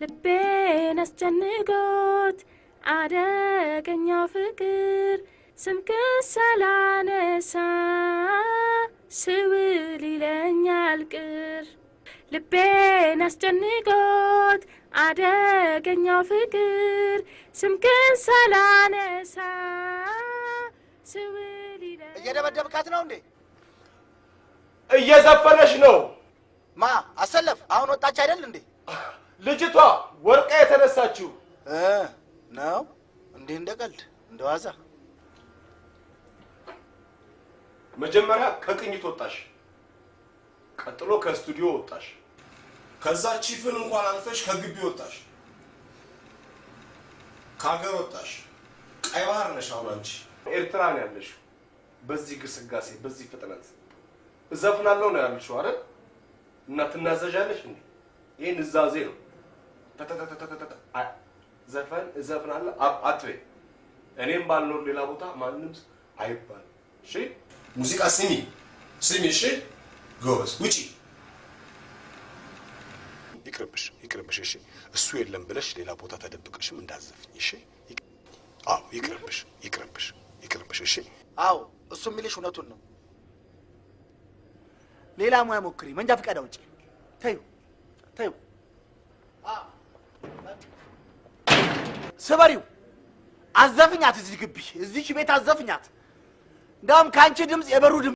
ልቤን አስጨንቆት አደገኛው ፍቅር ስምክን ሳላነሳ ስውል ይለኛል ቅር። ልቤን አስጨንቆት አደገኛው ፍቅር ስምክን ሳላነሳ ስውል ይለኛል። እየደበደብካት ነው እንዴ? እየዘፈነች ነው። ማ አሰለፍ አሁን ወጣች አይደል እንዴ? ልጅቷ ወርቃ የተነሳችው። ነው እንዴ? እንደ ቀልድ እንደ ዋዛ። መጀመሪያ ከቅኝት ወጣሽ፣ ቀጥሎ ከስቱዲዮ ወጣሽ፣ ከዛ ቺፍን እንኳን አልፈሽ ከግቢ ወጣሽ፣ ከሀገር ወጣሽ። ቀይ ባህር ነሽ አሁን አንቺ። ኤርትራ ነው ያለሽው። በዚህ ግስጋሴ፣ በዚህ ፍጥነት እዘፍናለሁ ነው ያልሽው አይደል? እና ትናዘዣለሽ እንዴ? ይሄ ንዛዜ ነው። ተተተተተተ ዘፈን እዘፍናለሁ አትበይ። እኔም ባልኖር ሌላ ቦታ ማንም አይባልም። እሺ ሙዚቃ ስሚ ስሚ። እሺ ጎበዝ፣ ውጪ። ይቅርብሽ፣ ይቅርብሽ። እሺ እሱ የለም ብለሽ ሌላ ቦታ ተደብቀሽም እንዳዘፍኝ። እሺ አዎ፣ ይቅርብሽ፣ ይቅርብሽ፣ ይቅርብሽ። እሺ አዎ፣ እሱ የሚልሽ እውነቱን ነው። ሌላ ሙያ ሞክሪ፣ መንጃ ፈቃድ አውጪ። ተይው ተይው፣ ስበሪው፣ አዘፍኛት። እዚህ ግቢ እዚህ ቤት አዘፍኛት። እንዳውም ከአንቺ ድምፅ የበሩ ድምፅ